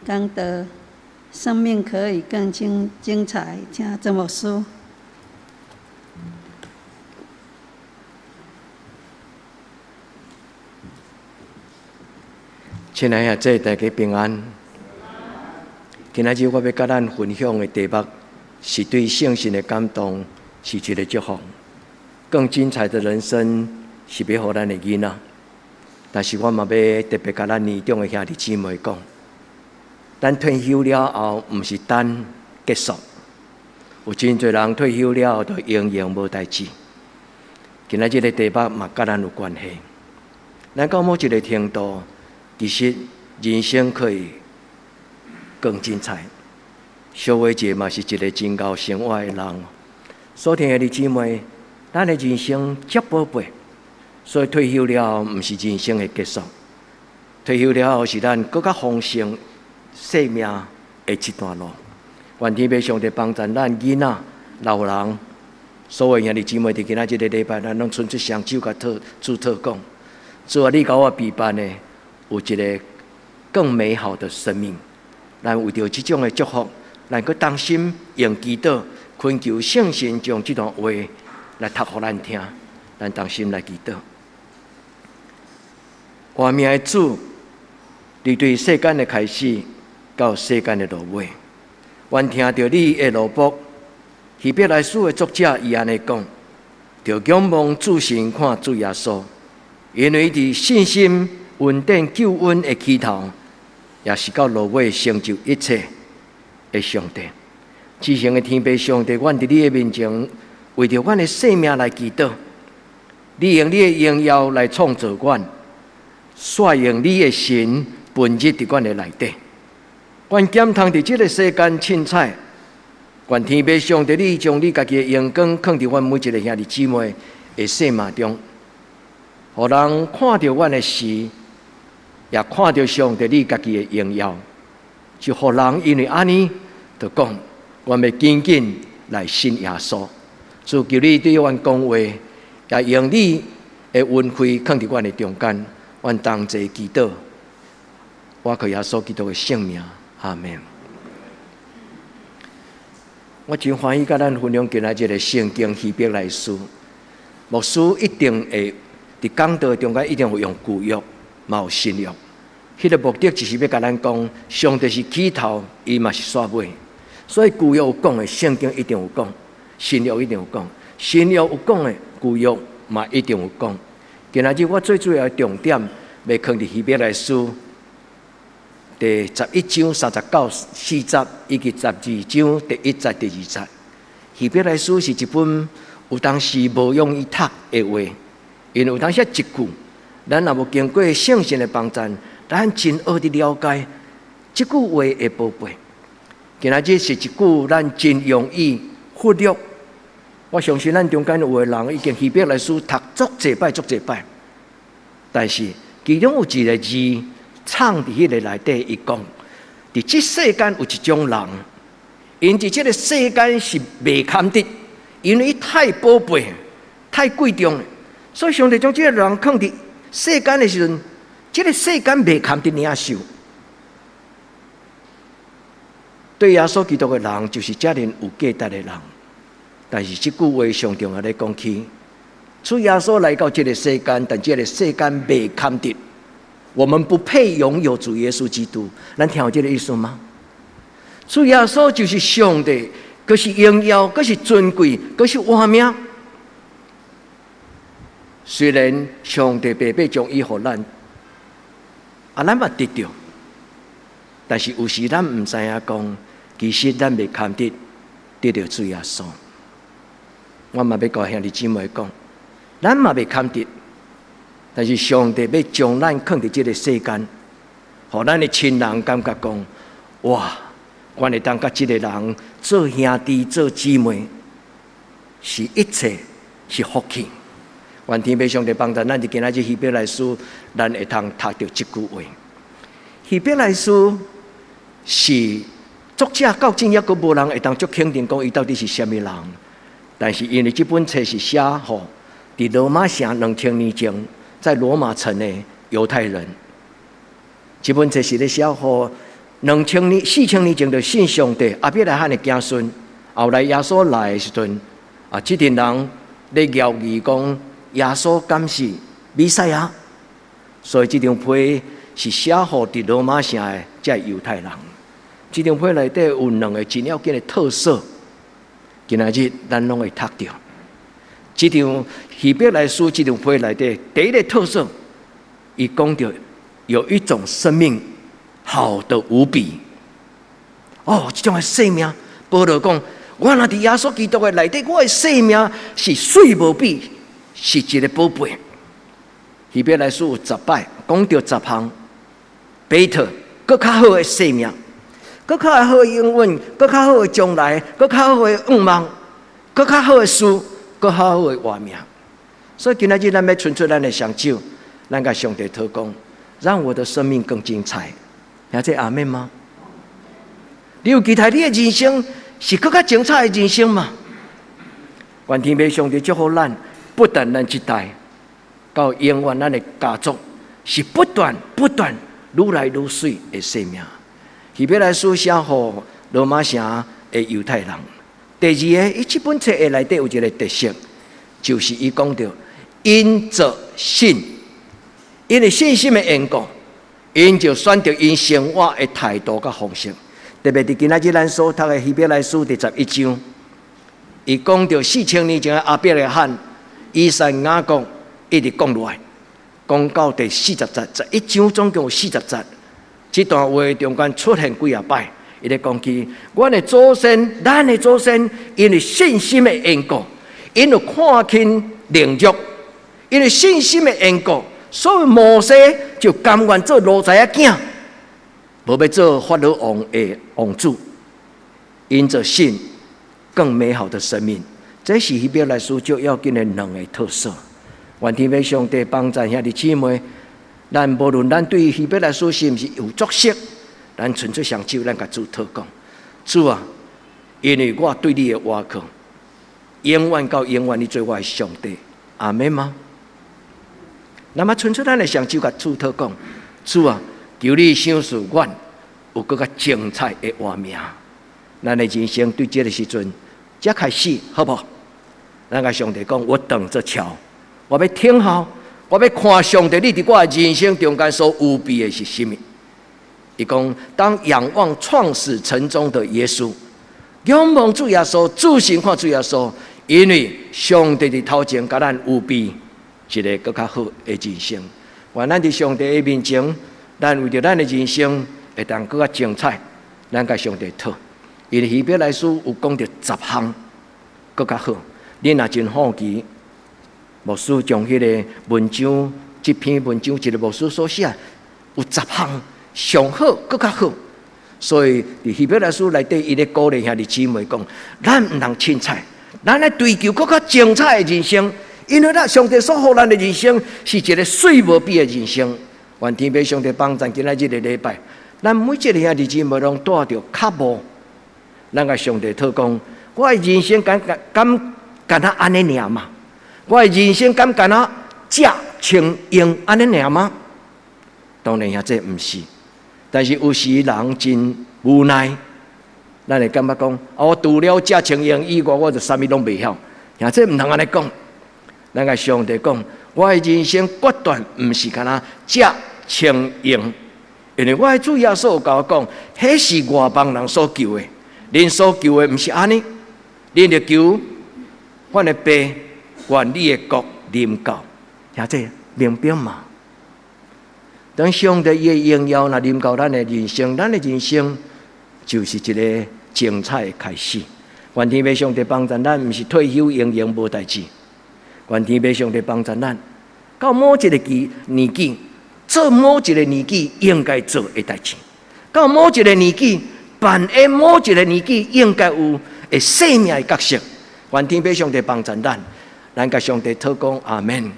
講道，生命可以更精彩。請曾牧師。親愛的兄弟，大家平安。今仔日我欲佮咱分享的題目是對聖神的感動，是一个祝福。更精彩的人生是欲予咱的囡仔，但是我嘛欲特別共咱年長的兄弟姊妹講，咱退休了後，毋是等結束。有真濟人退休了後就閒閒無代誌。今仔日的題目嘛佮咱有關係。咱到某一个程度，其實人生可以更精彩。小偉姐嘛是一個真𠢕生活的人。所聽的弟姊妹，咱的人生遮寶貝，所以退休了後毋是人生的結束。退休了後是咱閣較豐盛生命的一段路。願天父上帝幫助咱囡仔、老人，所有兄弟姊妹，佇今仔這个禮拜，咱攏伸出雙手，共主禱講：主啊，你共我備辦的有一个更美好的生命。咱為著這種的祝福，咱閣同心用祈禱，懇求聖神將這段話來讀予咱聽。咱同心來祈禱。活命的主，你對世間的開始到世間的落尾，願聽著你的奴僕希伯來書的作者伊按呢講，著仰望注神看主耶穌，因為佇信心、恩典、救恩的起頭，也是到落尾成就一切的上帝。至聖的天父上帝，阮佇你的面前，為著阮的生命來祈禱。你用你的榮耀來創造阮，煞用你的神分入佇阮的內底。阮減通佇這个世間凊彩，願天父上帝，你將你家己的榮光囥佇阮每一个兄弟姊妹的生命中，予人看著阮的事，也看著上帝你家己的榮耀，就予人因為按呢，就講，阮欲緊緊來信耶穌。主求你對阮講話，也用你的恩惠囥佇阮的中間，阮同齊祈禱，我靠耶穌基督的聖名，阿門。我真歡喜佮咱分享今仔日的聖經希伯來書，牧師一定會佇講道中間一定會用舊約，嘛有新約。彼个目的就是欲共咱講，上帝是起頭，伊嘛是煞尾。所以舊約有講的，聖經一定有講；新約一定有講，新約有講的，舊約嘛一定有講。今仔日我最主要的重點，欲囥佇希伯來書第11章30到40，以及12章第1節、第2節。希伯來書是一本有當時無容易讀的話，因為有當時一句，咱若無經過聖神的幫助，咱真學佇了解這句話的寶貝。今仔日是一句咱真容易忽略。我相信咱中間有的人已經希伯來書讀足濟擺、足濟擺，但是其中有一个字藏佇彼个內底，伊講：佇這世間有一種人，𪜶佇這个世間是袂堪得，因為伊太寶貝、太貴重，所以上帝將這个人囥佇世間的時陣，這个世間袂堪得領受。對耶穌基督的人，就是遮爾有價值的人。但是這句話上重要咧講起，主耶穌來到這个世間，但這个世間袂堪得，我們不配擁有主耶穌基督。咱聽有這个意思嗎？主耶穌就是上帝，閣是榮耀，閣是尊貴，閣是活命。雖然上帝白白將伊予咱，啊，咱嘛得著，但是有時咱毋知影講，其實咱袂堪得得著主耶穌。我嘛欲共兄弟姊妹講，咱嘛袂堪得，但是上帝欲將咱囥佇這个世間，予咱的親人感覺講，哇，阮會當佮這个人做兄弟、做姊妹，是一切是福氣。願天父上帝幫助咱，佇今仔日希伯來書，咱會通讀著這句話。希伯來書是作者到今猶閣無人會當足肯定講伊到底是啥物人。但是因為這本冊是寫予佇羅馬城2000年前，在羅馬城的猶太人，這本冊是咧寫予2000年、4000年前就信上帝，亞伯拉罕的子孫。後來耶穌來的時陣，啊，這陣人咧猶豫講耶穌敢是彌賽亞？所以這張批是寫予佇羅馬城的這猶太人。這張批內底有兩个真要緊的特色，今仔日咱攏會讀著。這張希伯來書這張批內底第一个特色，伊講著有一種生命好得無比。哦，這種的生命，保羅講，我若佇耶穌基督的內底，我的生命是媠無比，是一个寶貝。希伯來書有十擺講著十項，better，閣較好的生命，閣較好的永遠，閣較好的將來，閣較好的願望，閣較好的事，閣較好的活命。所以今仔日咱欲伸出咱的雙手，咱共上帝禱告，讓我的生命更精彩。聽這阿們嗎？你有期待你的人生是閣較精彩的人生嗎？願天父上帝祝福咱，不但咱這代，到永遠咱的家族是不斷不斷愈來愈媠的生命。希伯來書寫予羅馬城的猶太人。第二个，伊這本冊的內底有一个特色，就是伊講著因著信，因為信心的緣故，𪜶就選擇𪜶生活的態度佮方式。特別佇今仔日咱所讀的希伯來書第11章，伊講著4000年前的亞伯拉罕、以撒、雅各一直講落來，講到第四十節，十一章總共有四十節。這段話中間出現幾仔擺，伊咧講起，阮的祖先，咱的祖先，因為信心的緣故，𪜶有看輕凌辱，因為信心的緣故，所以摩西就甘願做奴才仔囝，無欲做法老王的王子，因著信更美好的生命，這是希伯來書最要緊的兩个特色。願天父上帝幫助兄弟姊妹，咱無論咱對希伯來書是毋是有熟悉，咱伸出雙手，咱共主禱告。主啊，因為我對你的倚靠，永遠到永遠，你做我的上帝，阿們嗎？那麼伸出咱的雙手，共主禱告。主啊，求你賞賜阮有閣較精彩的活命。咱的人生對這个時陣才開始，好無？咱共上帝講，我等著瞧，我欲聽候，我欲看上帝，你佇我的人生中間所預備的是啥物？伊講，當仰望創始成終的耶穌，仰望主耶穌，注視看主耶穌，因為上帝佇頭前共咱預備一个閣較好的人生。願咱佇上帝的面前，咱為著咱的人生會當閣較精彩，咱共上帝討。因為希伯來書有講著十項閣較好。你若真好奇，牧師將彼个文章，這篇文章一个牧師所寫，有十項上好閣較好。所以佇希伯來書內底，伊咧鼓勵兄弟姊妹講：咱毋通凊彩，咱來追求閣較精彩的人生。因為咱上帝所予咱的人生是一个媠無比的人生。願天父上帝幫贊今仔日個禮拜，咱每一个兄弟姊妹攏帶著渴慕，咱共上帝禱告，我的人生敢敢敢若按呢爾嗎？我的人生敢敢若食穿用按呢爾嗎？當然遐這毋是，但是有時人真無奈，咱會感覺講，我除了食穿用以外，我就啥物攏袂曉。遐這毋通按呢講，咱共上帝講，我的人生決斷毋是干焦食穿用，因為我的主耶穌有共我講，彼是外邦人所求的，恁所求的毋是按呢，恁著求阮的爸，願你的國臨到，聽這明白嗎？當上帝伊的榮耀若臨到咱的人生，咱的人生就是一个精彩的開始。願天父上帝幫助咱，毋是退休閒閒無代誌。願天父上帝幫助咱，到某一个期年紀，做某一个年紀應該做的代誌；到某一个年紀，扮演某一个年紀應該有的生命的角色。願天父上帝幫助咱，咱共上帝禱告，阿門。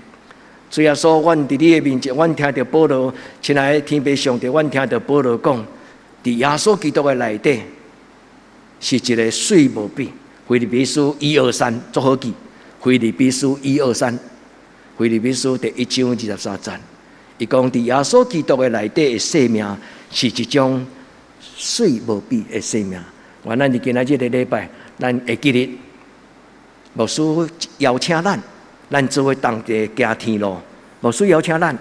主耶穌，阮佇你的面前，阮聽著保羅，親愛的天父上帝，阮聽著保羅講，佇耶穌基督的內底，是一個媠無比。腓立比書一二三，足好記。腓立比書一二三，腓立比書第1章23節，伊講佇耶穌基督的內底的生命是一種媠無比的生命。願咱佇今仔日這個禮拜，咱會記得牧師邀請咱，咱做伙同齊行天路。牧師邀請咱，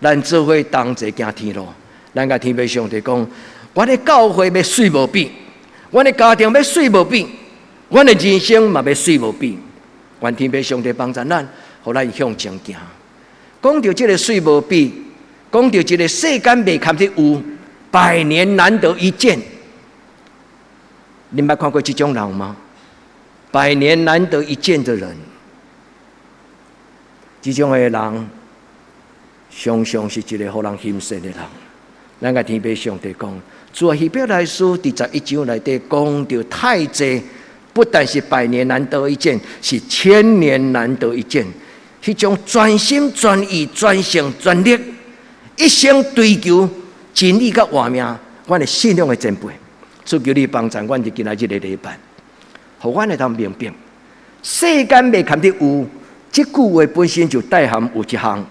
咱做伙同齊行天路。咱共天父上帝講，阮的教會欲媠無比，阮的家庭欲媠無比，阮的人生嘛欲媠無比。願天父上帝幫助咱，予咱向前行。講著這个媠無比，講著這个世間袂堪得有，百年難得一見。你捌看過這種人嗎？百年難得一見的人，這種的人，常常是一个予人欣羨的人。咱共天父上帝講，主啊，希伯來書第十一章內底講著太濟，不但是百年難得一見，是千年難得一見。彼種專心專意專心專力，一生追求真理佮活命，阮的信仰的前輩，主求你幫助阮佇今仔日的禮拜，予阮會當明白，世間袂堪得有，這句話本身就帶含有一項，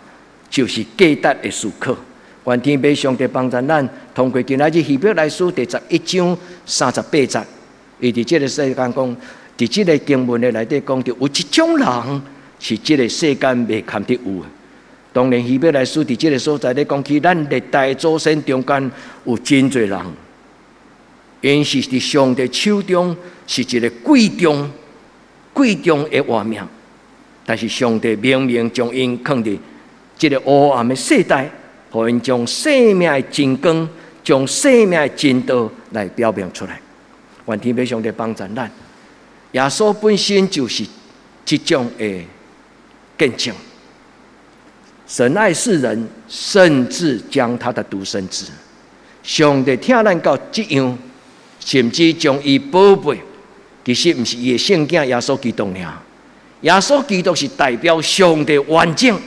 就是價值的思考。願天父上帝幫助咱，通過今仔日希伯來書第十一章三十八節，伊佇這个世間講，佇這个經文的內底講著，有一種人是這个世間袂堪得有的。當然，希伯來書佇這个所在咧講起，咱歷代祖先中間有真濟人，𪜶是佇上帝手中是一个貴重、貴重的活命，但是上帝明明將𪜶囥佇這个黑暗的世代，予𪜶將生命的真光、將生命的真道來表明出來。願天父上帝幫助咱。耶穌本身就是這種的見證。神愛世人，甚至將他的獨生子。上帝疼咱到這樣，甚至將伊寶貝，其實毋是伊的聖囝耶穌基督爾。耶穌基督是代表上帝完整。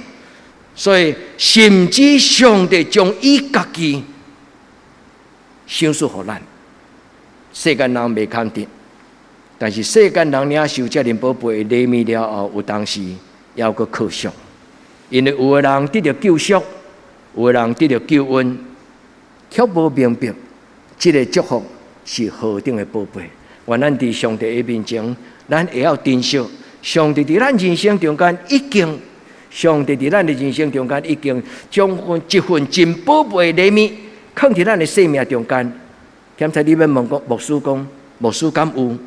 所以，甚至上帝將伊家己賞賜予咱，世間人袂堪得，但是世間人領受這爾寶貝的禮物了後，有當時猶閣可惜，因為有的人得著救贖，有的人得著救恩，卻無明白這个祝福是何等的寶貝。願咱佇上帝的面前，咱會曉珍惜上帝佇咱人生中間已經。上帝佇咱的人生中間已經將份這份真寶貝的禮物，囥佇咱的生命中間。剛才你欲問講牧師講，牧師敢有？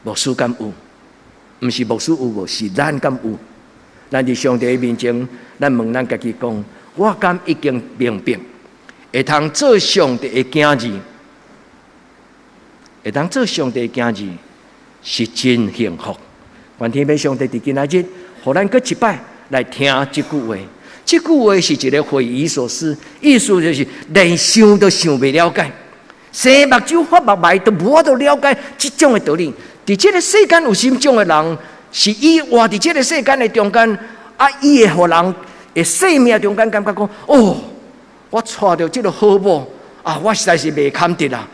牧師敢有？毋是牧師有無，是咱敢有？咱佇上帝的面前，咱問咱家己講：我敢已經明白，會通做上帝的囝兒，會當做上帝的囝兒，是真幸福。願天父上帝佇今仔日，予咱閣一擺來聽這句話。這句話是一个匪夷所思，意思就是連想都想袂了解，生目睭發目眉都無法度了解這種的道理。佇這个世間有啥物種的人，是伊活佇這个世間的中間，啊，伊會予人的生命中間感覺講：哦，我娶著這个好某啊，我實在是袂堪得啦。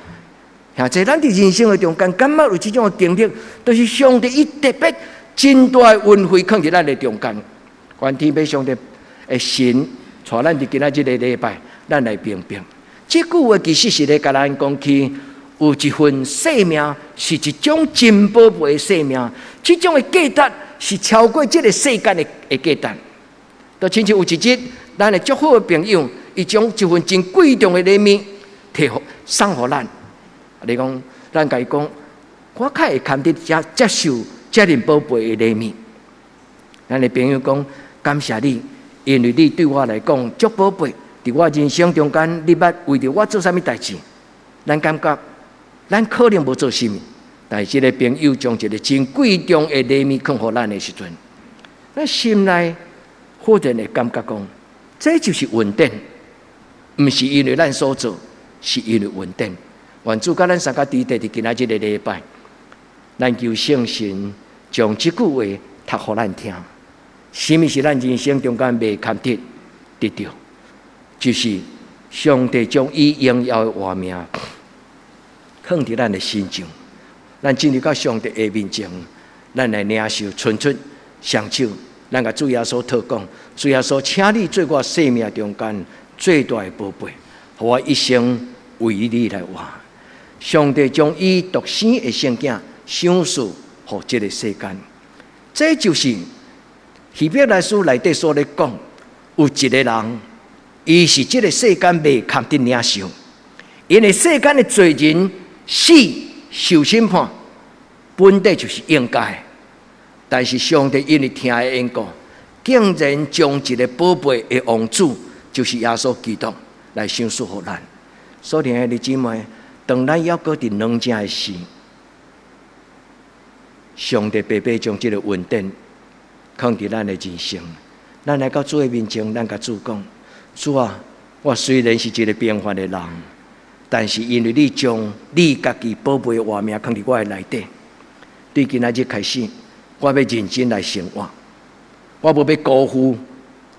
兄弟，咱佇人生的中間，敢捌有這種的經歷，就是上帝伊特別真大的恩惠，囥佇咱的中間。願天父上帝的神，帶咱佇今仔這个禮拜，咱來明白。這句話其實是咧共咱講起，有一份生命是一種真寶貝的生命，這種的價值是超過這个世間的價值。就親像有一日，咱的足好的朋友，伊將一份真貴重的禮物提予送予咱。你講，咱共伊講，我較會堪得接受這爾寶貝的禮物。咱的朋友講，感謝你，因為你對我來講足寶貝。佇我人生中間，你捌為著我做啥物代誌？咱感覺咱可能無做啥物，但是這个朋友將一个真貴重的禮物囥予咱的時陣，咱心內忽然會感覺講，這就是恩典，毋是因為咱所做，是因為恩典。願主佮咱相佮佇佇今仔這个禮拜，咱求聖神將這句話讀予咱聽。啥物是咱人生中間袂堪得得著？就是上帝將伊榮耀的活命囥佇咱的身上，咱進入到上帝的面前，咱來領受伸出雙手，咱共主耶穌禱告，主耶穌，請你做我生命中間最大的寶貝，予我一生為你來活。上帝將伊獨生的聖子賞賜予這个世間，這就是希伯來書內底所咧講，有一个人，伊是這个世間袂堪得領受，因為世間的罪人死受審判，本底就是應該。但是上帝因為疼的緣故，竟然將一个寶貝的王子，就是耶穌基督來賞賜予咱。所以，兄弟姊妹，當咱猶閣佇軟正的時，上帝白白將這个恩典囥佇咱的人生。咱來到主的面前，咱共主講：主啊，我雖然是一个平凡的人，但是因為你將你家己寶貝的活命囥佇我的內底，對今仔日開始，我欲認真來生活，我無欲辜負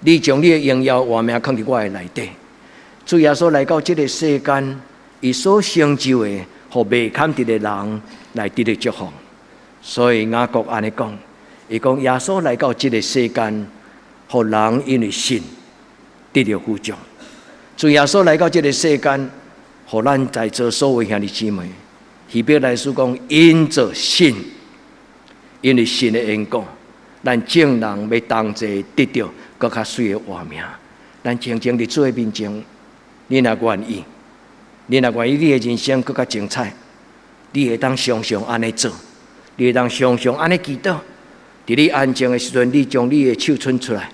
你將你的榮耀活命囥佇我的內底。主耶穌來到這个世間，伊所成就的，予袂堪得的人來得著祝福。所以雅各按呢講，伊講耶穌來到這个世間，予人因為信得著富足。主耶穌來到這个世間，予咱在座所有兄弟姊妹，希伯來書講因著信，因為信的緣故，咱眾人欲同齊得著閣較媠的活命。咱靜靜佇主的面前，你若願意，你若願意，你的人生閣較精彩，你會當常常按呢做，你會當常常按呢祈禱。佇你安靜的時陣，你將你的手伸出來，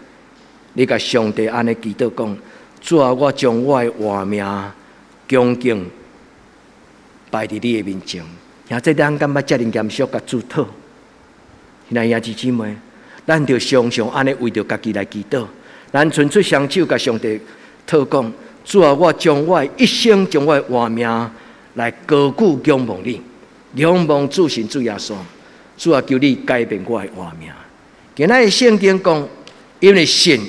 你共上帝按呢祈禱講：主啊，我將我的活命恭敬擺佇你的面前。兄弟，咱敢捌遮爾嚴肅共主討？兄弟姊妹，咱著常常按呢為著家己來祈禱。咱伸出雙手，共上帝討講：主啊，我將我的一生，將我的活命來高舉仰望你，仰望主神主耶穌。主啊，求你改變我的活命。今仔日聖經講，因為信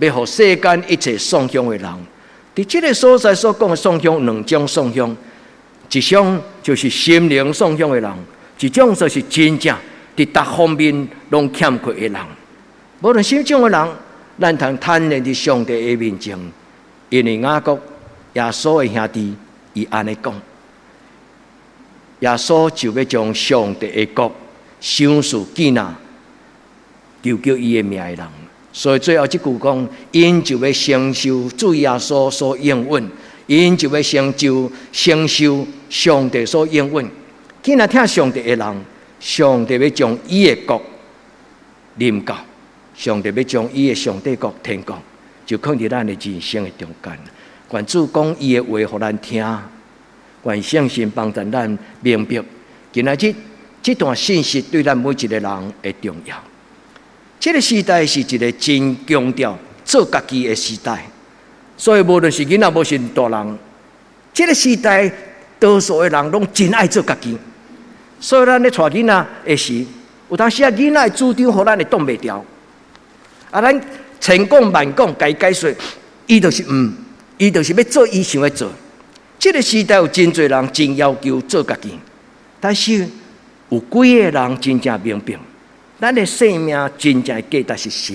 欲予世間一切頌響的人，佇這个所在所講的頌響，兩種頌響，一種就是心靈頌響的人，一種就是真正佇逐方面攏欠缺的人。無論啥種的人，咱通坦然佇上帝的面前，因為雅各耶穌的兄弟，伊按呢講，耶穌就欲將上帝的國賞賜給那求叫伊的名的人，所以最後這句講，𪜶就欲承受主耶穌所應允，𪜶就欲成就承受上帝所應允。給那疼上帝的人，上帝欲將伊的國臨到，上帝欲將伊的上帝國天國，就囥佇咱的人生的中間。願主講伊的話予咱聽，願聖神幫助咱明白今仔日這段信息對咱每一个人的重要。這个時代是一个真強調做家己的時代，所以無論是囡仔，無是大人，這个時代多數的人攏真愛做家己。所以咱咧帶囡仔的時，有當時啊囡仔的主張，予咱會擋袂牢。啊，咱千講萬講，共伊解說，伊就是毋，伊就是欲做伊想欲做。這个時代有真濟人真要求做家己，但是有幾个人真正明白，咱的生命真正的價值是啥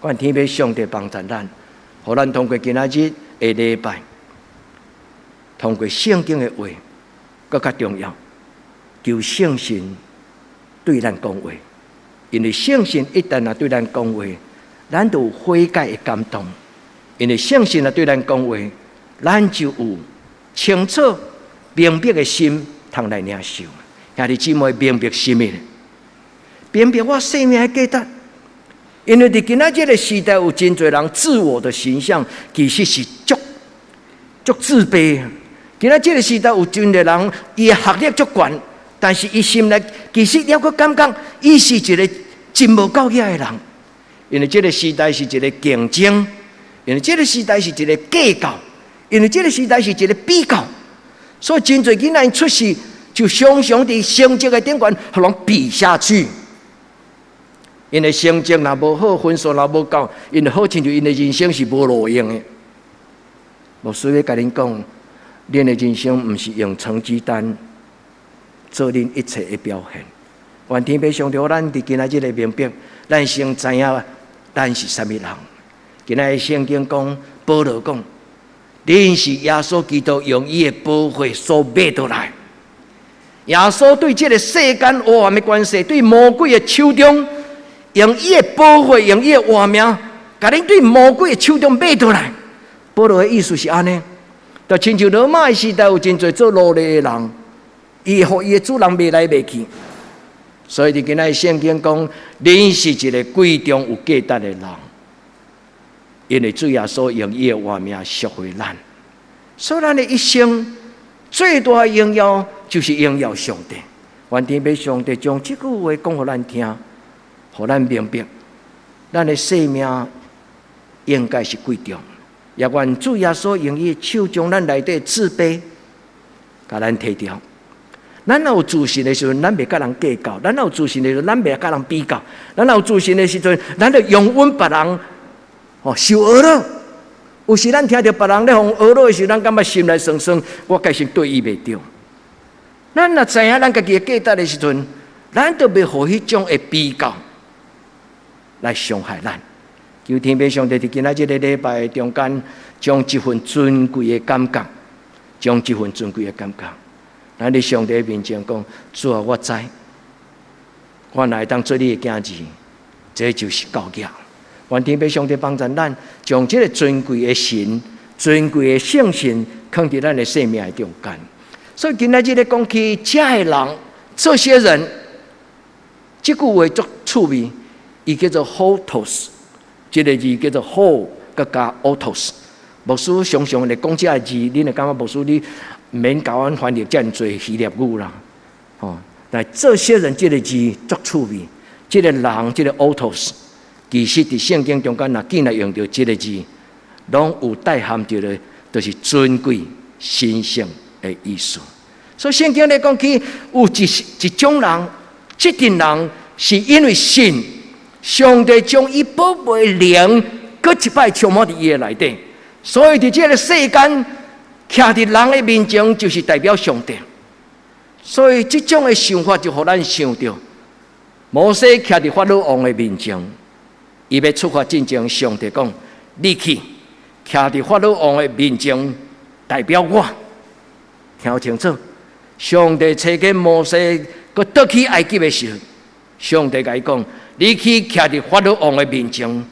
物？願天父上帝幫助咱，予咱通過今仔日的禮拜，通過聖經的話，閣較重要，求聖神對咱講話。因為聖神一旦若對咱講話，咱就有悔改的感動。因為聖神若對咱講話，咱就有清楚明白的心，通來領受。兄弟姊妹，明白啥物？明白我生命的價值。因為佇今仔這个時代，有真濟人自我的形象其實是足足自卑。今仔這个時代有真濟人，伊的學歷足懸，但是伊心內其實猶閣感覺伊是一个真無夠額的人。因為這个時代是一个競爭，因為這个時代是一个計較，因為這个時代是一个比較，所以真濟囡仔出世就常常佇成績的頂懸，予人比下去。𪜶的成績若無好，分數若無夠，𪜶好親像𪜶的人生是無路用的。牧師欲共恁講，恁的人生毋是用成績單做恁一切的表現。願天父上帝，予咱佇今仔日會明白，咱先知影咱是啥物人。今仔日聖經講，保羅講，恁是耶穌基督用伊的寶血所買倒來。耶穌對這个世間黑暗的權勢，對魔鬼的手中，用伊的寶血，用伊的活命，共恁對魔鬼的手中買倒來。保羅的意思是按呢，就親像羅馬的時代有真濟做奴隸的人，伊會予伊的主人賣來賣去。所以佇今仔日聖經講，恁是一个貴重有價值的人，因為主耶穌用伊的活命贖回咱，所以咱的一生最大的榮耀就是榮耀上帝。願天父上帝將這句話講予咱聽，予咱明白，咱的生命應該是貴重。也願主耶穌用伊的手將咱內底自卑，共咱提掉。咱若有自信的時陣，咱袂佮人計較；咱若有自信的時陣，咱袂佮人比較；咱若有自信的時陣，咱就容忍別人哦受呵咾。有時咱聽著別人咧予呵咾的時，咱感覺心內酸酸，我確實對伊袂對。咱若知影咱家己的價值的時陣，咱就袂予彼種的比較來傷害咱。求天父上帝佇今仔這个禮拜中間，將這份尊貴的感覺，將這份尊貴的感覺，咱佇上帝面前講：主啊，我知，我若會當做你的囝兒，這就是夠額。願天父上帝幫助咱，將這个尊貴的神、尊貴的聖神，囥佇咱的生命的中間。所以今仔日咧講起這个人，這些人，這句話足趣味，伊叫做 hautos，這个字叫做 ho，閣加 autos。牧師常常咧講這个字，恁會感覺牧師你毋免共阮翻譯遮爾濟希臘語啦，吼。但這些人這个字足趣味，這个人這个 autos，其實佇聖經中間若見來用著這个字，攏有帶含著的，就是尊貴、神聖的意思。所以聖經咧講起有一種人，這陣人是因為信上帝將伊寶貝靈，閣一擺充滿佇伊的內底，所以佇這个世間，徛佇人的面前，就是代表上帝。所以這種的想法就予咱想著，摩西徛佇法老王的面前，伊欲出發進前，上帝講：你去徛佇法老王的面前，代表我。聽清楚，上帝差遣摩西，閣倒去埃及的時候，上帝共伊講：你去徛佇法老王的面前，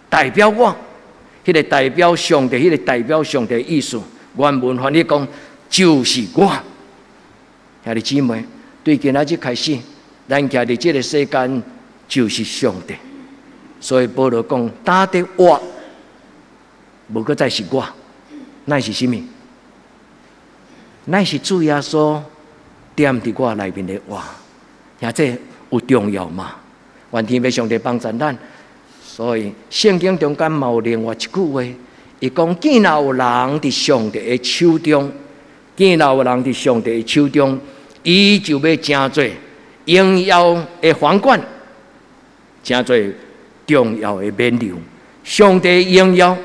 代表我。彼个代表上帝，彼个代表上帝的意思，原文翻譯講就是我。兄弟姊妹，對今仔日開始，咱徛佇這个世間就是上帝。所以保羅講：焦佇活，無閣再是我，乃是啥物？乃是主耶穌踮佇我內面的活。兄這有重要嗎？願天父上帝幫助咱。所以聖經中間嘛有另外一句話，伊講：見若有人佇上帝的手中，見若有人佇上帝的手中，伊就欲成做榮耀的皇冠，成做重要的冕旒。上帝榮耀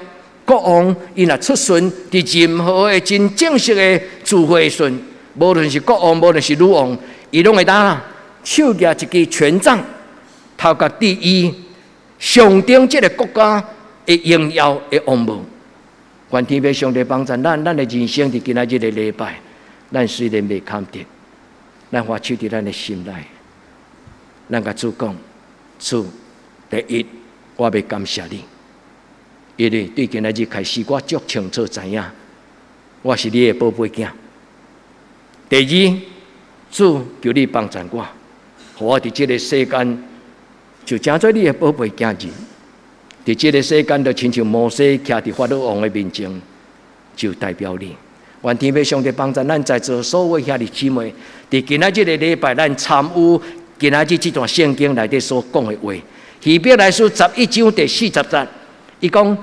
國王，伊若出巡佇任何的真正式的聚會時，無論是國王，無論是女王，伊攏會當手舉一支權杖，頭殼戴伊，象徵這个國家的榮耀的王帽。願天父上帝幫助咱，咱的人生佇今仔日个禮拜，咱雖然袂堪得，咱懷手佇咱的心內，咱共主講：主，第一，我欲感謝你，因為對今仔日開始，我足清楚知影，我是你的寶貝囝。第二，主求你幫助我，予我佇這个世間就成做你的寶貝囝兒。佇這个世間，就親像摩西徛佇法老王的面前，就代表你。願天父上帝幫助咱在座所有兄弟姊妹，佇今仔這个禮拜，咱參與今仔日這段聖經內底所講的話。希伯來書11章第40節，伊講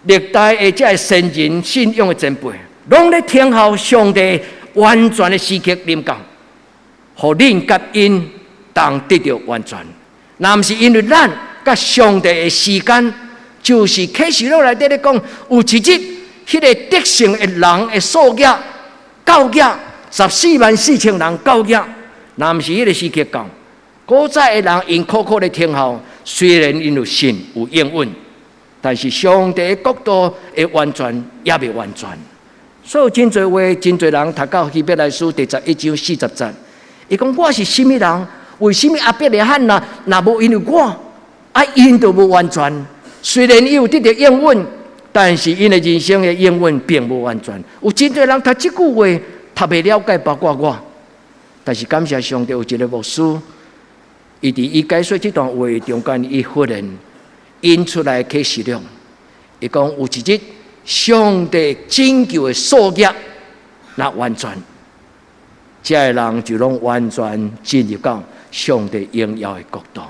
歷代的這个先人信仰的前輩，攏咧聽候上帝完全的時刻臨到，予恁佮𪜶同得著完全。若毋是因為咱佮上帝的時間，就是啟示錄內底咧講，有一日，彼个得勝的人的數額夠額144,000人夠額，若毋是彼个時刻到，古早的人𪜶苦苦咧聽候，雖然𪜶有信有應允，但是上帝的國度會完全，猶未完全。所以真濟話，真濟人讀到希伯來書第11章40節，伊講我是啥物人？為啥物亞伯拉罕若若無因為我，啊𪜶就無完全？雖然伊有得著應允，但是𪜶的人生的應允並無完全。有真濟人讀這句話，讀袂了解，包括我。但是感謝上帝，有一個牧師，伊佇伊解說這段話中間，伊忽然引出來啟示錄，伊講有一日，上帝拯救的事業若完全，這个人就攏完全進入到上帝榮耀的國度。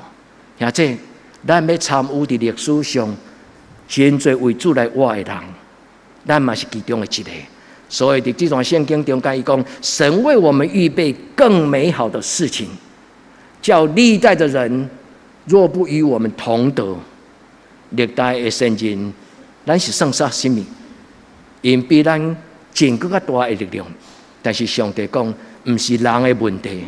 兄弟，咱欲參與佇歷史上真濟為主來活的人，咱嘛是其中的一個。所以佇這段聖經中間，伊講神為我們預備更美好的事情，叫歷代的人若不與我們同得，歷代的先人，咱是算啥啥物？𪜶比咱盡閣較大的力量，但是上帝講，毋是人的問題，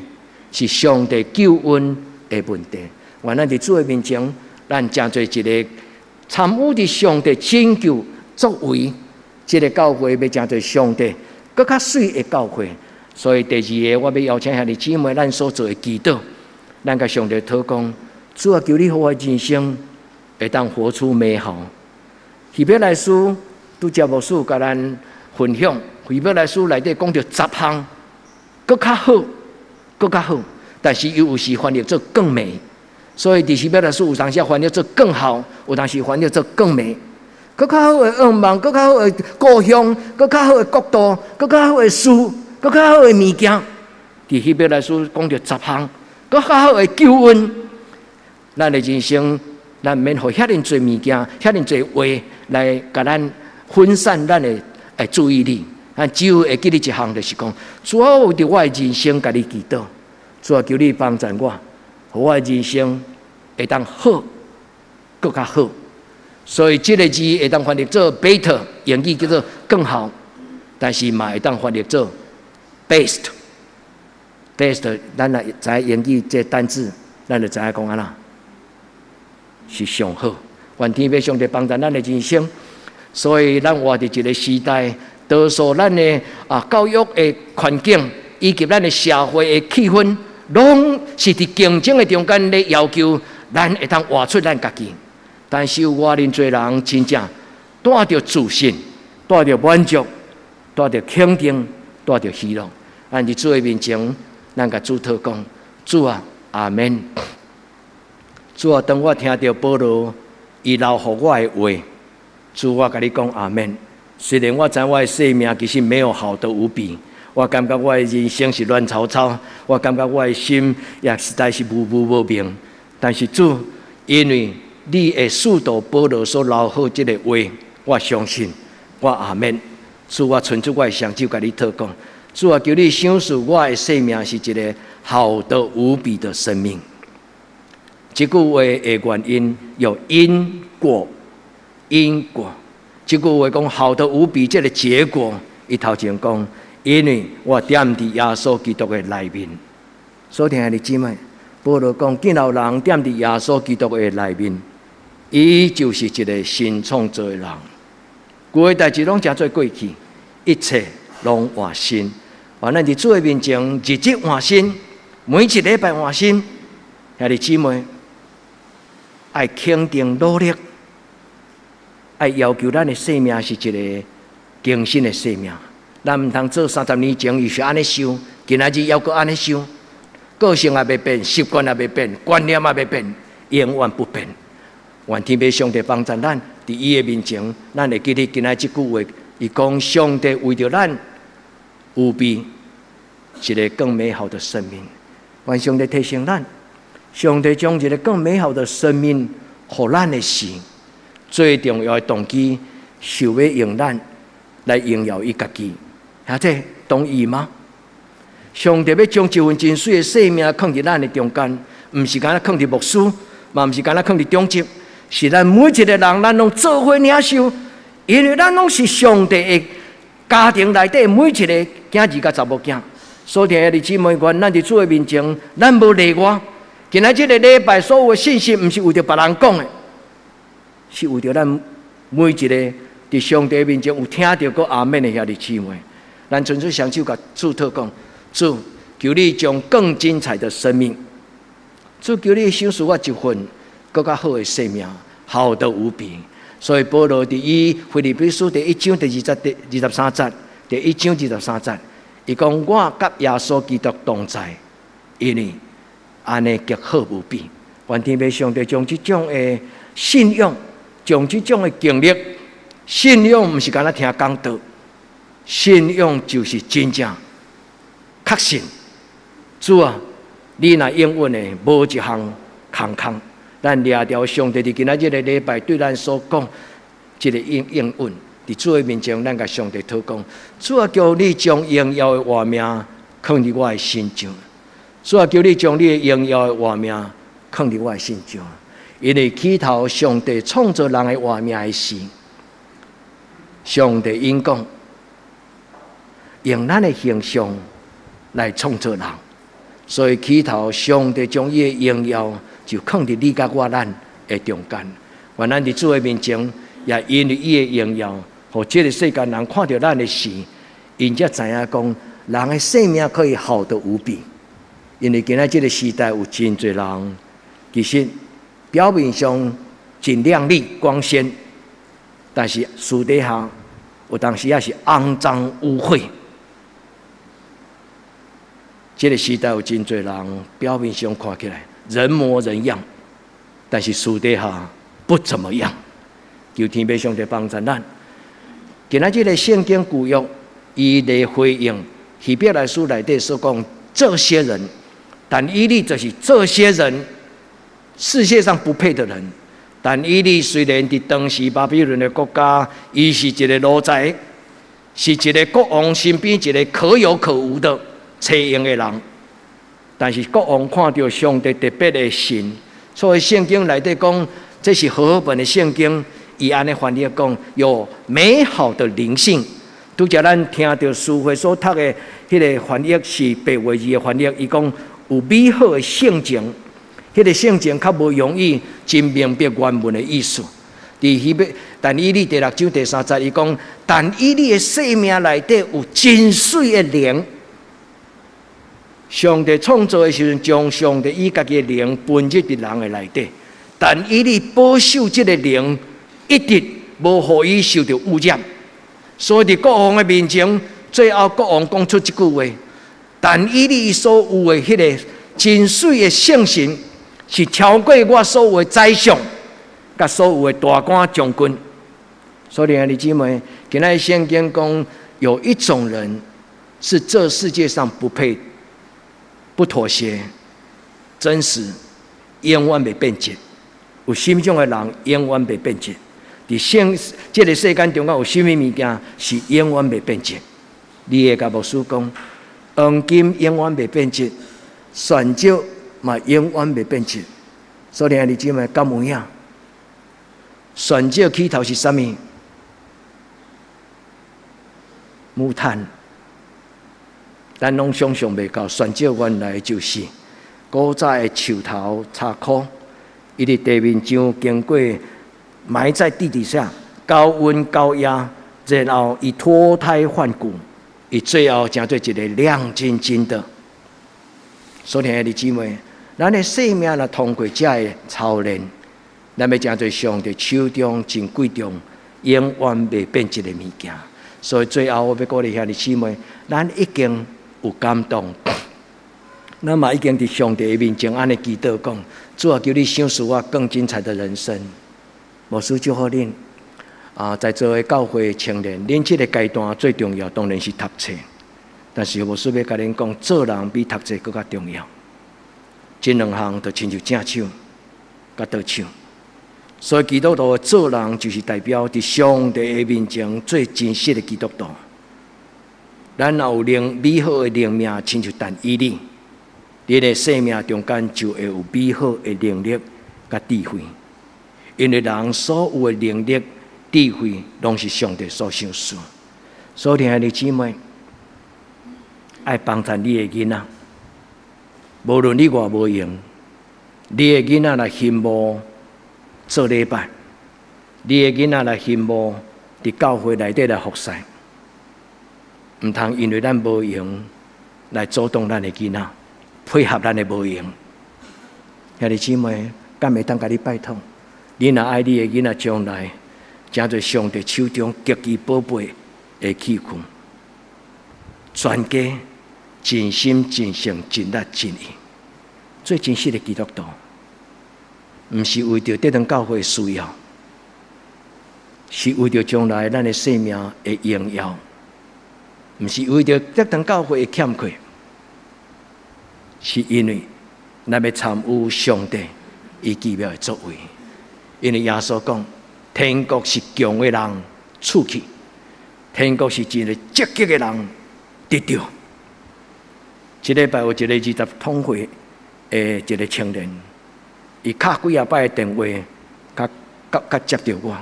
是上帝救恩的問題。願咱佇主的面前，咱成做一個參與佇上帝拯救作為，這个教會欲成做上帝閣較媠的教會。所以第二个，我欲邀請兄弟姊妹，咱所做的祈禱，咱共上帝禱講：主啊，求你予我人生會當活出美好。希伯來書拄才牧師共咱分享，希伯來書內底講著十項，閣較好，閣較好，但是伊有時翻譯做更美。所以佇希伯來書有當時翻譯做更好，有當時翻譯做更美。閣較好的願望，閣較好的故鄉，閣較好的國度，閣較好的事，閣較好的物件。佇希伯來書講著十項，閣較好的救恩。咱的人生，咱毋免予遐爾濟物件，遐爾濟話來共咱分散咱的注意力。咱只有會記得一項，就是講，主啊，為著我的人生，共你祈禱，主啊，求你幫助我，予我的人生會當好，閣較好。所以這个字會當翻譯做 better，英語叫做更好，但是嘛會當翻譯做 best。best，咱若知英語這單字，咱就知影講按怎，是上好。願天父上帝幫助咱的人生。所以咱活佇一个時代，多數咱的教育的環境，以及咱的社會的氣氛，攏是佇競爭的中間咧要求咱會當活出咱家己。但是有偌爾濟人真正帶著自信，帶著滿足，帶著肯定，帶著喜樂。咱佇主的面前，咱共主禱講：主啊，阿門。主啊，當我聽著保羅伊留予我的話，主，我共你講阿門。雖然我知我的生命其實沒有好得無比，我感覺我的人生是亂糟糟，我感覺我的心也實在是無無無明。但是主，因為你的使徒保羅所留好這个話，我相信，我阿門。主，我伸出我的雙手，共你禱告。主啊，求你賞賜我的生命是一个好得無比的生命。這句話的原因有因果，因果。這句話講好得無比，這个結果，伊頭前講，因為我踮佇耶穌基督的內面。所聽的姊妹，保羅講，既然有人踮佇耶穌基督的內面，伊就是一个新創造的人。舊的代誌攏成做過去，一切攏換新。願咱佇主的面前，日日換新，每一禮拜換新。兄弟姊妹，愛肯定努力，愛要求咱的生命是一个更新的生命。咱毋通做30年前伊是按呢想，今仔日猶閣按呢想，個性也袂變，習慣也袂變，觀念也袂變，永遠不變。願天父上帝幫助咱，佇伊的面前，咱會記得今仔這句話，伊講上帝為著咱預備一个更美好的生命。願上帝提醒咱，上帝將一个更美好的生命予咱的時，最重要的動機是欲用咱來榮耀伊家己。兄弟同意嗎？上帝欲將一份真媠的生命囥佇咱的中間，毋是干焦囥佇牧師，嘛毋是干焦囥佇長執，是咱每一个人，咱攏做伙領受，因為咱攏是上帝的家庭內底每一个囝兒佮查某囝。所以兄弟姊妹，願咱佇主的面前，咱無例外。今仔這个禮拜所有的信息，毋是為著別人講的，是為著咱每一个佇上帝面前有聽著閣阿們的兄弟姊妹，咱伸出雙手共主禱告，主，求你將更精彩的生命，主，求你賞賜我一份閣較好的生命，好得無比。所以保羅佇伊腓立比書第一章第二節第二十三節，第一章二十三節，伊講我佮耶穌基督同在，因為按呢極好無比。願天父上帝將這種的信仰，將這種的經歷，信仰毋是干焦聽講道，信仰就是真正確信。主啊，你若應允的，無一項空空。咱掠著上帝佇今仔日个禮拜對咱所講這个應允，佇主的面前，咱共上帝禱告。主啊，求你將榮耀的活命囥佇我的身上。主啊，求你將你的榮耀的活命囥佇我的身上。因為起頭上帝創造人的活命的時，上帝應講用咱的形象來創造人，所以起頭上帝將伊的榮耀就囥佇你佮我咱的中間。願咱佇主的面前，也因為伊的榮耀，予這个世間人看著咱的時，𪜶才知影講人的生命可以好得無比。因為今仔這个時代有真濟人，其實表面上真靚麗光鮮，但是私底下有當時也是骯髒污穢。這个時代有真濟人表面上看起來人模人樣，但是私底下不怎麼樣。求天父上帝幫助咱。今仔這个聖經舊約，伊來回應希伯來書內底所講這些人，但以理就是這些人，世界上不配的人。但以理雖然佇當時巴比倫的國家，伊是一个奴才，是一个國王身邊一个可有可無的冊用的人，但是國王看著上帝特別的神，所以聖經內底講，這是和合本的聖經，伊按呢翻譯講有美好的靈性。拄才咱聽著書會所讀的彼个翻譯是白話字的翻譯，伊講有美好的性情，彼个性情較無容易真明白原文的意思。佇希伯但以理第六章第三節，伊講但以理的生命內底有真媠的靈。上帝創造的時陣，將上帝伊家己的靈分入佇人的內底，但以理保守這个靈，一直無予伊受著污染。所以佇國王的面前，最後國王講出這句話：但以理所有的彼个真媠的聖神，是超過我所有的宰相，佮所有的大官將軍。所以兄弟姊妹，今仔聖經講有一種人是這世界上不配、不妥協、真實，永遠袂變質。有啥物種的人永遠袂變質？佇聖這个世間中間有啥物物件是永遠袂變質？你會共牧師講，黃金永遠袂變質，鑽石嘛永遠袂變質。所以兄弟姊妹，敢有影？鑽石起頭是啥物？木炭。咱攏想象袂到，鑽石原來就是古早的樹頭柴箍，伊佇地面上經過埋在地底下，高溫高壓，然後伊脫胎換骨，伊最後成做一个亮晶晶的。所以兄弟姊妹，咱的生命若通過這个操練，咱欲成做上帝手中真貴重、永遠袂變質的物件。所以最後，我欲鼓勵兄弟姊妹，咱已經有感動，咱嘛已經佇上帝的面前按呢祈禱講：主啊，求你賞賜我更精彩的人生。牧師祝福恁啊，在座的教會青年，恁這个階段最重要當然是讀冊，但是牧師欲共恁講，做人比讀冊閣較重要。這兩項就親像正手佮倒手。所以基督徒的做人，就是代表佇上帝的面前最真實的基督徒。咱若有靈美好的靈命，親像但以理，你的生命中間就會有美好的能力佮智慧。因為人所有的能力、智慧，攏是上帝所賞賜。所以，兄弟姊妹，愛幫助你的囡仔，無論你偌無閒，你的囡仔若羨慕做禮拜，你的囡仔來羨慕佇教會內底來服侍，毋通因為咱無閒來阻擋咱的囡仔，配合咱的無閒。兄弟姊妹，敢會當共你拜託？你若愛你的囡仔將來成做上帝手中極其寶貝的器具，全家盡心盡性盡力盡意，做真實的基督徒，毋是為著得當教會需要，是為著將來咱的生命的榮耀，毋是為著得當教會的欠缺，是因為咱欲參與上帝伊奇妙的作為。因為耶穌講，天國是強的人賜去，天國是一个積極的人得著。這禮拜有一个二十通歲的一个青年，伊敲幾仔擺的電話，佮佮佮接著我。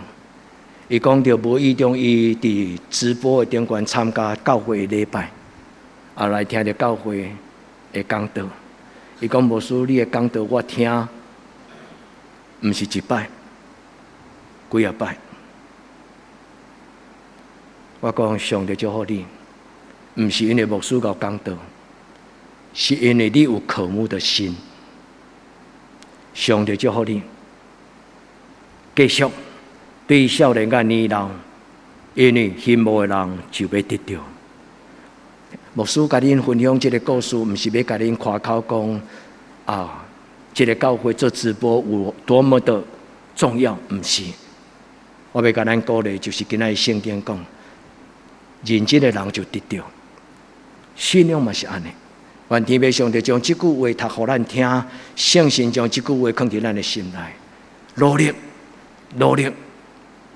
伊講著無意中，伊佇直播的頂懸參加教會的禮拜，後來聽著教會的講道。伊講牧師，你的講道我聽，毋是一擺，幾仔擺。我講上帝祝福你，毋是因為牧師𠢕講道，是因為你有渴慕的心。上帝祝福你，繼續對少年佮年老，因為羨慕的人就欲得著。牧師共恁分享這个故事，毋是欲共恁誇口講啊，這个教會做直播有多麼的重要，毋是。我欲共咱鼓勵，就是今仔日聖經講，認真的人就得著。信仰嘛是按呢。願天父上帝將這句話讀予咱聽，聖神將這句話囥佇咱的心內，努力，努力，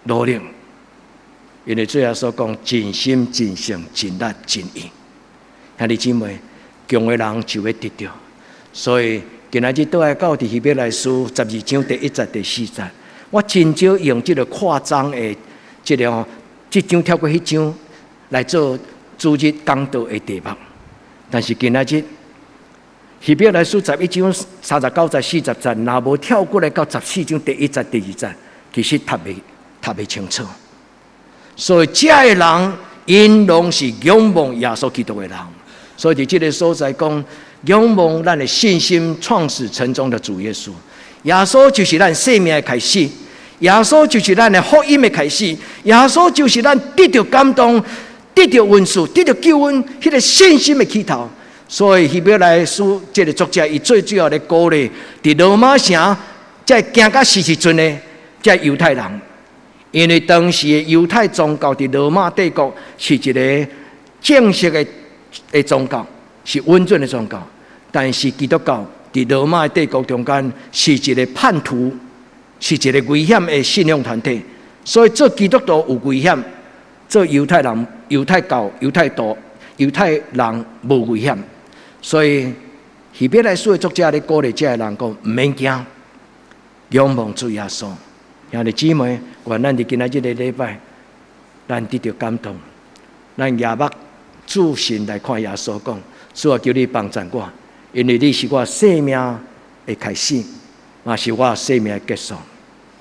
努力。因為主耶穌講，盡心、盡性、盡力、盡意。兄弟姊妹，強的人就欲得著。所以今仔日倒來到佇希伯來書12章第1節、第4節，我真少用這个擴張的這个吼，這章跳過彼章來做主日講道的題目。但是今仔日希伯來書11章39節、40節，若無跳過來到14章第1節、第2節，其實讀袂清楚。所以這个人，𪜶攏是仰望耶穌基督的人。所以佇這个所在講，仰望咱的信心創始成終的主耶穌。耶穌就是咱生命的開始，耶穌就是咱的福音的開始，耶穌就是咱得著感動、得著恩賜、得著救恩彼个信心的起頭。所以希伯來書這个作者，伊最主要咧鼓勵佇羅馬城，這驚甲死時陣的這猶太人，因為當時的猶太宗教佇羅馬帝國是一个正式的宗教，是穩準的宗教，但是基督教佇羅馬的帝國中間是一个叛徒，是一个危險的信仰團體，所以做基督徒有危險，做猶太人、猶太教、猶太徒、猶太人無危險。所以希伯來書的作者咧鼓勵這个人講，毋免驚，仰望主耶穌。兄弟姊妹，願咱佇今仔這个禮拜，咱得著感動，咱舉目注神來看耶穌講，主啊，求你幫贊我，因為你是我生命的開始，嘛是我生命的結束。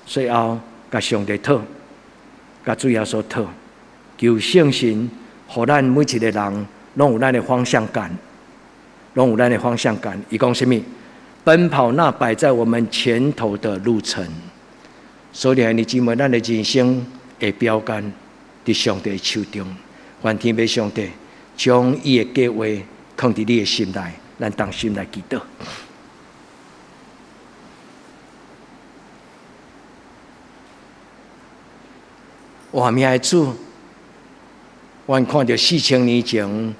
最後，共上帝討，共主耶穌討，求聖神，予咱每一个人攏有咱的方向感，攏有咱的方向感。伊講啥物？奔跑那擺在我們前頭的路程。所以，兄弟姊妹，咱的人生的標杆佇上帝的手中。願天父上帝將伊的計劃囥佇你的心內，咱同心來祈禱。活命的主，阮看著4000年前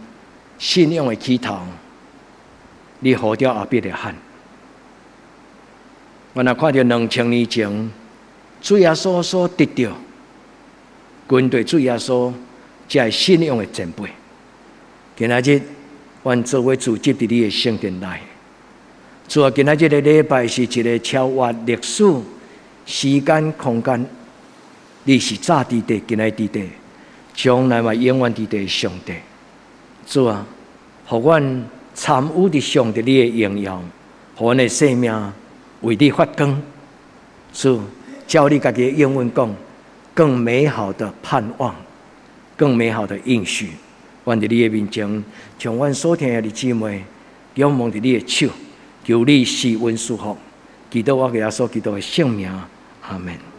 信仰的起頭，你呼召亞伯拉罕。阮若看著2000年前主耶穌所得著，跟隨主耶穌，這个信仰的前輩。今仔日，阮做伙聚集佇你的聖殿內。主啊，今仔日个禮拜是一个超越歷史、時間、空間。你是早佇地，今仔佇地，將來嘛永遠佇地的上帝。主啊，予阮參與佇上帝你的榮耀，予阮的生命為你發光。主，照你家己的應允講，更美好的盼望，更美好的應許。願佇你的面前，將阮所疼的姊妹仰望佇你的手，求你施恩賜福，祈禱我耶穌基督的聖名，阿門。